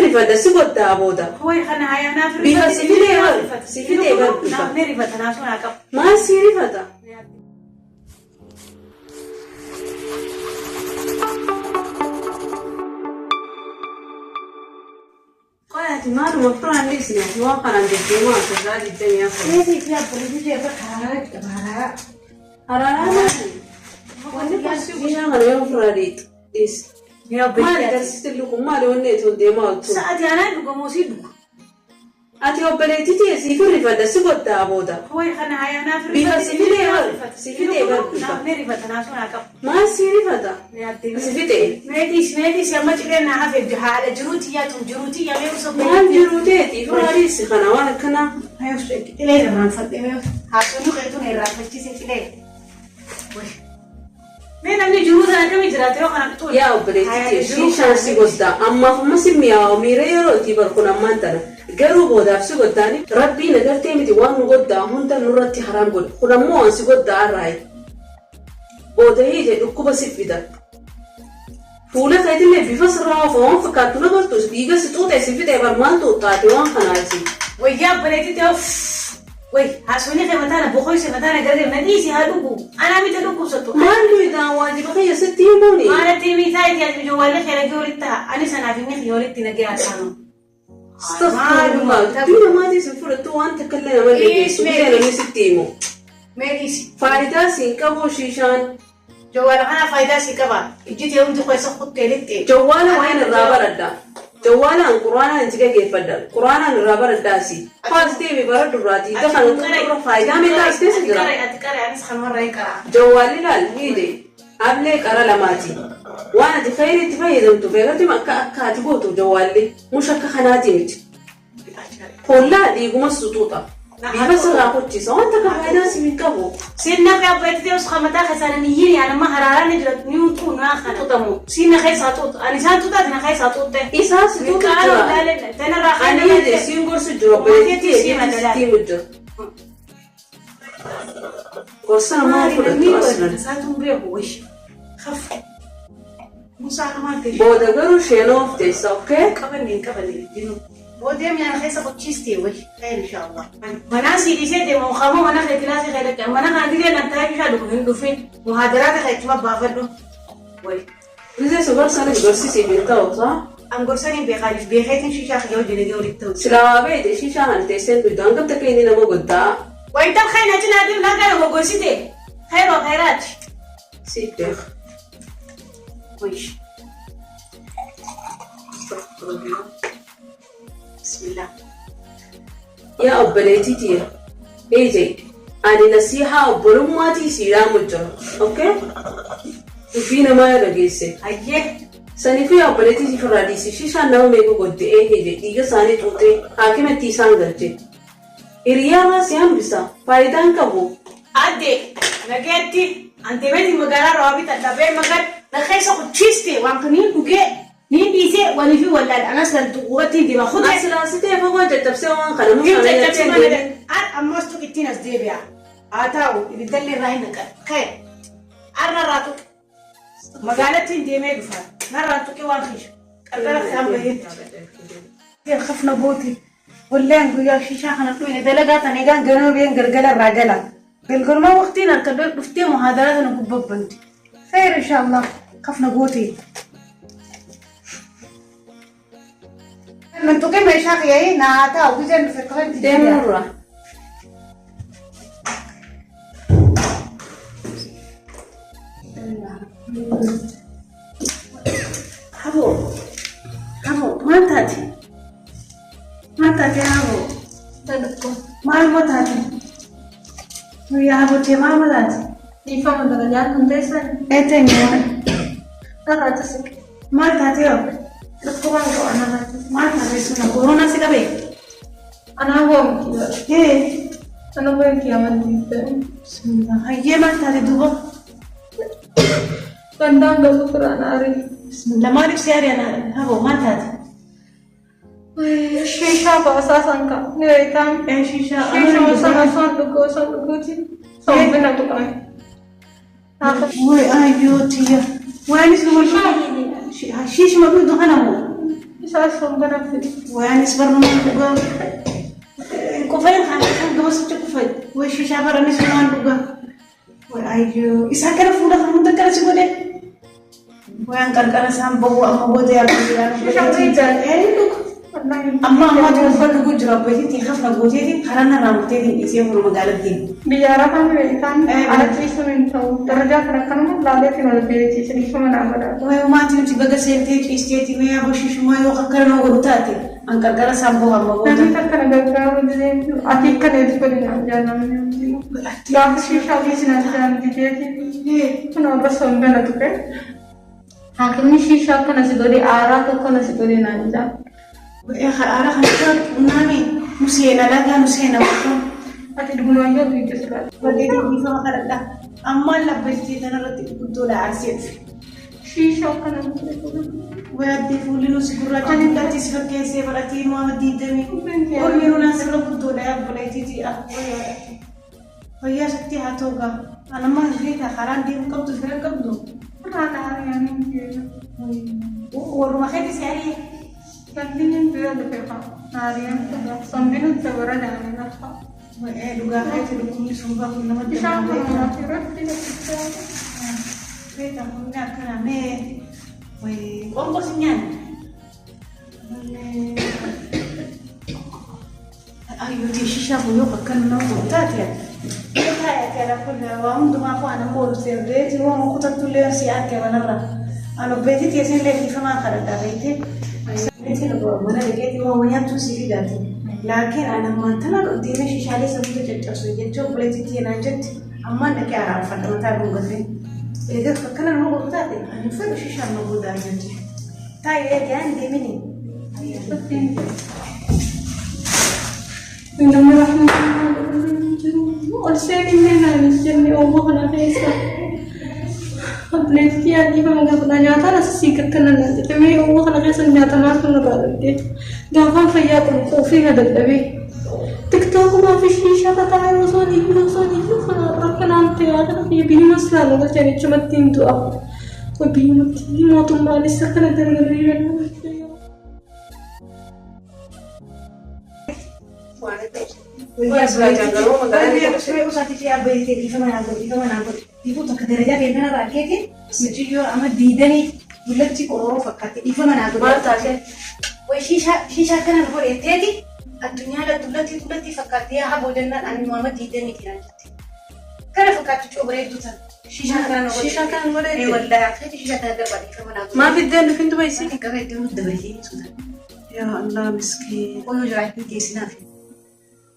rifadha si goddaa booda. Way kana hayaa naaf Bifa rifate. si fidee bar, si fidee bar bifa. Naaf ni rifata naaf naa qaba. Maal si rifata? Qoyaati maaluma firaan dhiisne ati waan kanaan deddeemaa asirraa 24. Meetii fi abboleetii ishee irra haraaraa qaba haraaraa. Haraaraa maali? Wanni kun si guyyaa kana yoo ofirraa dhiiste. Mee obboleettii Maali ati? garsiisti kun maali wanni ati ol deemaa ooltu? Sa'atii anaa dhugamoo sii dhuga. Ati obboleettii tiyya siif rifadha si goddaa booda. Way kana hayaa naaf Bifa rifate. si fidee bar, si fidee bar bifa. Naaf ni rifata naaf naa qaba. Maal si rifata? Si fidee. Meetii meetii amma ciree naa hafe haala jiruu tiyyaa tun jiruu tiyyaa mee osoo Maal jiruu teeti firraa dhiisi kana waan akkanaa. Cilee irraanfadhe mee haasofni keetuun irraanfachiise cilee. Mee namni jiruu sana akkamii jiraata yoo kana tuule? Yaa obboleettii tiyya shiishaan si goddaa ammaaf amma si mi'aawa miira yerootii bar kun ammaan tana garuu boodaaf si goddaani rabbiin agartee miti waan nu goddaa hunda nurratti haraam godhe kun ammoo waan si goddaa arraayi booda hiite dhukkuba si fida fuula keetillee bifa sirraa oofa waan fakkaattu na gartu dhiiga si xuuxee si fixee bar maal xuuxxaate waan kanaati. Wayyaa obboleettii ta'e way haasofni kee mataana boqoyse mataana gargar na dhiisi haa dhugu anaa miti dhukkubsattu. Maal duwitaa waajiba kiyya sitti himuuni. Maalatti miitaa itti ati ijoollee kee nagee walitti ta'a ani sanaaf inni kiyya walitti nagee haasa'anu. Astaghfirullah. Dubbii namaatii sin fudhattu waan takka illee nama dhageessu bisee namni sitti himu. Mee dhiisi. Faayidaa siin qabu shiishaan. Jawwaala kana faayidaa sii qaba. Ijji tee hundi keessa kuttee lixxe. Jawwaala waan irraa baradha. Jawwaalaan quraanaan itti gaggeeffadha. Quraanaan irraa baradhaasi. Faas deemi baradhu irraati. Ija kana xumura faayidaa meeqaa as keessa jira? Ati qara anis kanumarraa hin qara. Jawwaalli laal hiide. Ablee qara lamaati. Waan ati khayrii itti fayyadamtu beekatti akka akka ati gootu jawwaalli mush akka kanaati miti. Hollaa dhiiguma suxuuxa. Bifa sirraa kochisa. Wanta akka faayidaa si hin qabu. Sinna fi abbaatti ta'us kan mataa keessaa nan iyyiin yaa nama haraaraan ni jira ni utuu naa kana xutamu. Sinna keessaa xuuxu. Ani isaan xuxaati na keessaa xuuxxe. Isaa si xuuxu jira. Tanarraa Ani hiide siin gorsu jiru obboleettii keetii sitti himu jira. Gorsa namaa fudhattu aslan. Isaatuun beeku wayi. Kaf. Musaa namaa ta'e. Booda garuu sheenoof teessa okay? Qabanne hin qabanne jiru. Boodee mi'aan keessa qochiistee wayi. Khayr inshallah. Manaa sii dhiisee deemu kamoo mana kee kilaasii kee dhaqe mana kana gidee nan taa'ee bishaan dhugu hin dhufin. Muhaadaraata kee ittuma baafadhu. Wayi. Gisee si gorsanis gorsisiif hin ta'u saa. An gorsaniin beekaaniif beekeetiin shishaa kiyya hojii nagee walitti ta'u. Silaa waa beekte shishaa kana teesseen dhuydu hangam takka inni nama goddaa. Wayitan khayna cinaa deemu lagaa nama gorsite. Khayroo khayraati. Siif beeka. Wayi. Astaghfirullah. Bismillah. Yaa obboleettii tiyya. Eejee ani nasiihaa obbolummaatii sii dhaamu jira. Okay? Dubbii namaa yoo dhageesse. Ayyee. Saniifuu yaa obboleettii siif irraa dhiisi. Shishaan nama meeqa godde'ee heje dhiiga isaanii xuuxee haakimatti isaan galche. Hiriyaa irraa si hambisa. Faayidaa hin qabu. Adde nageetti anteemeetiin magaalaa irraa waa bitadha bee magal na keessa kuchiiste waan kaniin dhugee niin dhiisee walii fi wallaal anas lan xuquuratti hin deema kutee. Asilaasitee fagoo caccabsee waan kana Hin mushaan caccabsi nyaatee mana deebiin. an ammas tuqittiin as deebi'a. Haa taa'u ibiddallee irraa hin naqan. Ka'e arra irraa tuqe. Magaalattiin deemee dhufa. Narraan tuqe waan kiyya. Qarqara isaan baheetti. Kafna gooti. Wallaan guyyaa shishaa kana dhuyne dalagaa tan egaan ganama been galgala irraa gala. Galgalumaa waqtiin harka dhuftee muhaadaraa tana gubbabbanti. Khayr inshallah kafna gooti. Man tuqee meeshaa kiyyee naa haa taa'u gizeen dhufe kafanti Deemnurra. Haboo haboo maal taate? Maal taate haboo? Maal moo taate? Guyyaa haboo maal moo taate? Dhiifama darajaan kun teessan Eeteen narraa tasiqe. Maal taate yoo? Dhukkubaan qaba narraa tasiqe. Maal taate suna koronaa si qabee? Anaa hoo miti. Ee Ana hoo miti amantii ta'e. Bismillah. Hayyee maal taate duuba? Dandaan galu firaan aarii. Bismillah maaliif si ari'an haboo maal taate? Shiishaa baasaa san ka ni beektaan. Ee shishaa. Shiishaa sana osoo dhuguu osoo dhuguuti. Sombina tuqame. Way ayyoo tiyya. Waan isin wal shiishuma dhugdu kana moo? Isaas sombana fidi. Wayaanis barnootaan dhugaa. Qufeen kan gamasitti qufee. Way shishaa baranis waan dhugaa. Way ayyoo isaa kana fuula kan hunda akkana si godhe. Wayaan qarqara isaan bahu amma booda yaabbii jiraan. Shishaa dhugaa. Ee dhuga. Amma amma dhuunfaa dhuguu jira abbayyiitiin hafna gooteetiin karaa narraa murteetiin dhiisee fuula magaalatti. Biyya arabaa ni beektan ala ciisuun hin ta'u. Darajaa kana akkanuma laaleetiin ol biyya ciisan ifama naa godha. Way maatii nuti baga seentee ciisteeti mee yaa bashishumaa yoo akkana nama godhu taate an qarqara isaan bahu amma booda. Namni takka na gargaaru didee ati akkana itti godhi naan jaan namni hundinuu. Gaafa shishaa dhiisinaan jaan dideeti. Kun warra sombana tuqe. Haakimni shishaa akkana si godhe aaraa akkana si godhe naan jaan. Haara kana qunnami nu seena lagaa nu seena bakka. Ati dhugumaan yoo biyya sirraa. Bareedee dhiifama kadhadha. Ammaan labbattee kanarratti guddoodha aarsee dhufe. Shishaa akkana godhe. Wayaddee fuulli nu si gurraacha hundatti si fakkeessee baratee nu ama diidamii. Ormi nu naasirra guddoodha yaabboleetiiti Fayyaa sitti haa ta'u gaa. Anamma beekaa karaan deemu qabdu fira qabdu. Karaa naariyaan hin deemu. Warruma keetti si ari'e. Wanti bira dhufe haa. Naariyaan dhuga. Sombinu dabara daanii lafa. Dhugaa keetti dhukkubni sun bahu nama Bishaan kun maatii irratti naqichaa. Beekaa humna akkanaa mee qoonqoo si nyaanne. Ayyootii shishaa kun yoo akkana nama godhu taate waa hundumaa afaan ammoo ol seerreeti waan kutattullee si arge manarra. An obbeetii teessee illee dhiifamaa kadhadhaa beektee. Mana dhaqeetii waan nyaattu si fidaati. Laakiin an ammaan tana deemee shishaalee sammuu caccabsu jechuun obboleettii teenaan jetti ammaan dhaqee araarfadha mataa dhungatee. Egaa akkana nama godhu taate ani fedhu shishaan na godhaa jetti. Taa'ee eegaa deemini. Namni rahmaan jiru. Ol seenillee naan hin jenne oommoo kana keessa. Obboleettii adiifama gaafadha. Nyaataan asii gakkana naan jette. Mee oommoo kana keessa nyaatamaa sun irraa dhabdee. Gaafaan fayyaa qabu qoofii na dadhabee. Tiktookumaa fi shiishaa tataa osoo iyyuu osoo iyyuu kana rakkanaan ta'e kana fi biyyuma silaa galchan jechumatti hin du'a. Biyyumatti mootummaanis akkana gargaaree Maal taatee? Shishaa kana godheteeti addunyaa dullatti dullatti fakkaatee haa boodannaan ani maama diidanii jiran jette. Kana fakkaattu coobareedduu tan shishaa kana godhe. Shishaa kana godheetti? Wallaahi akkanatti shishaa kana darbaa dhiifama naa godhe. Maaf iddeen dhufin duba isii? Qaba iddoo nuti dabalatee suuta. Yaa Allah miskiin. Qoyoo jiraachuu geessinaaf.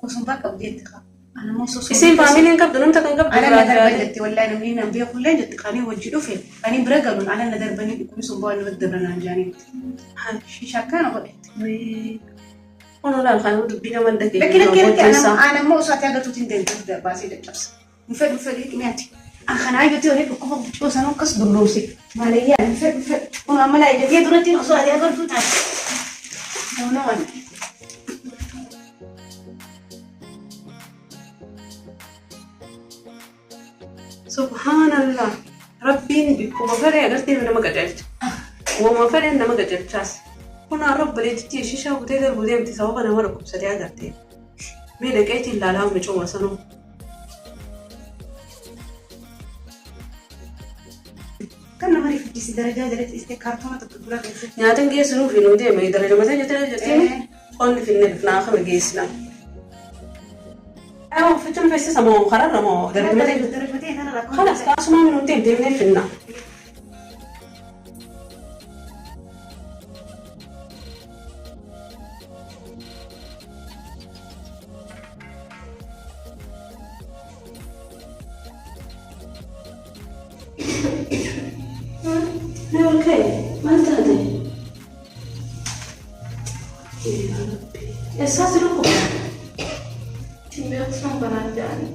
Kosummaa qabu jetti qaba. Anammoo sosoo. Isiin faamiliin qabdu namta kan qabdu Ana na darban biraa jetti wallaahi namni nan beekullee jetti qanii wajji dhufe qanii bira galuun ana na darbanii dhukkubni sun bu'aa namatti dabranaan jaaniitti. Shishaa kana godhette. Kun olaal kan dubbii nama dhageenye. Lakki lakki lakki anammoo osoo ati agartuutiin deemtu baasee caccabsa. Hin fedhu fedhu hidhimeeti. Akkanaa jettee horii dhukkuba guccoo sanuu akkas dulloomse. Maalayyaa hin fedhu fedhu. Kun amma laa ijatee duratti osoo ati agartuu taate. Nama waan. Subhaanallah. Rabbiin bikkuma fedhe agartee nama qajeelcha. Wama fedhe nama qajeelchaas. Kun har'a obboleettitti shishaa butee darbu deemti sababa nama dhukkubsatee agartee. Mee dhaqeetiin ilaalaa micooma sanuu. Kan nama rifachiisi darajaa jalatti istee kaartoona tokko dura keessatti. Nyaatan geessinuu fi nuu deeme daraja mataa jettee jirtiin qonni finne dhufnaa kama geessina. Aywa uffachuu feessisa moo kararra moo daraja mataa jirti. Daraja matee kana rakkoo. Kanas kaasumaa nuun deem deemnee finna. Mee ol ka'e maal taate? Yaa Rabbi. Eessaa si dhukkuba? Beeku sombanaan jedhani.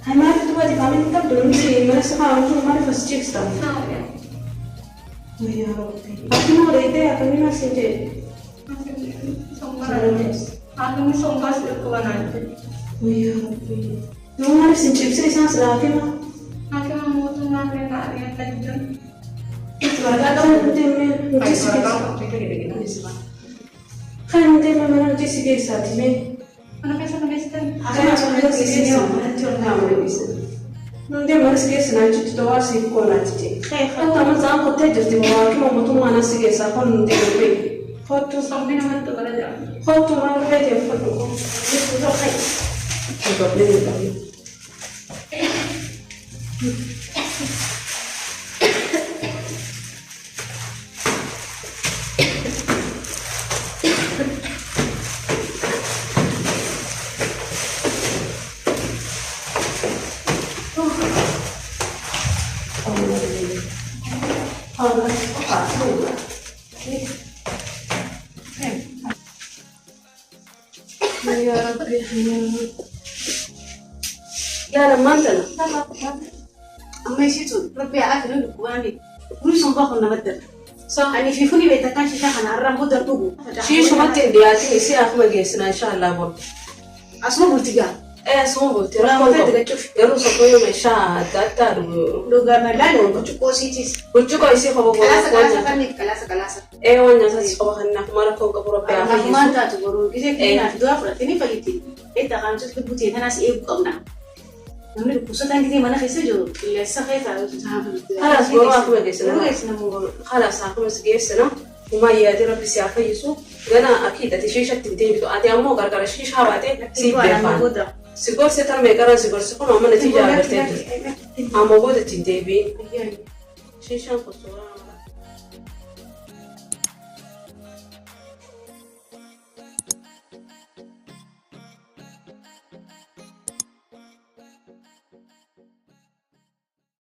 Hai maaliif dubaati faamiliin qabdu namni mana si kaa'amu kun maaliif as ciibsita? Naariyaa. Yaa Rabbi. Akkuma odeessee akkamii maal siin jedhe? Haakimni sombaas dhukkuba naan jedhe. Yaa Rabbi. Nama maaliif sin ciibsin isaan silaa hakima? Haakima mootummaan illee naariyaan na jijjiirra. Waraqaa qabu. Deemee nuti si keessa. Kan deemee mana nuti si keessaati mee. Mana keessa nu geessitan. Hundee mana si keessa naachitti tawaa siif koo naachitti. Hatta amma zaan kottee jirti mawaakima mootummaa na si keessaa kun hundee dhufee. Kottu sabni namatti tola jira. Kottu maal dhufee teeffadhu koo. Hin qabne hin qabne. Ya Rabbi. Yaa lammaan tana. Amma isiitu rabbi haa kennu dhukkubaani. Guri sun bakka namatti darba. Ani fi funi beektaa kan shishaa kana har'aan booda dhugu. Shiishumatti hin dhiyaatin isii akkuma geessina inshallah bor. Asuma bulti gaa. Ee asuma bulti Raamota rakkoon itti qabu. gachuuf. Garuu sokkoo meeshaa adda addaa dhugu. Dhugaa madaan burcuqqoo isiitis. Burcuqqoo isii qofa Qalaasa godhu. qalaasa kanniif qalaasa qalaasa. Ee waan nyaatas qofa kannaaf mara rakkoon qabu rabbi haa Akkumaan fayyisu. taatu boruu gisee kennaaf du'aa fudhattee fayyiti. Beektaa qaamsota lubbuu ta'e tanaas eeguu qabna. Namni dhukkubsataan gisee mana keessa jiru qilleensa keessa Kalaas boruu akkuma geessina. Boruu geessina moo boruu. Kalaas akkuma si geessina. Humaa yaadee rabbi si haa fayyisu. Gana akiidhati shiishatti hin deebitu. Ati ammoo gargara shiishaa baatee siif beekaan. Si gorse tarmee gara si gorse kun amma natiijaa agartee jirti. Amma booda ittiin deebiin. Shiishaan kun suuraa nama.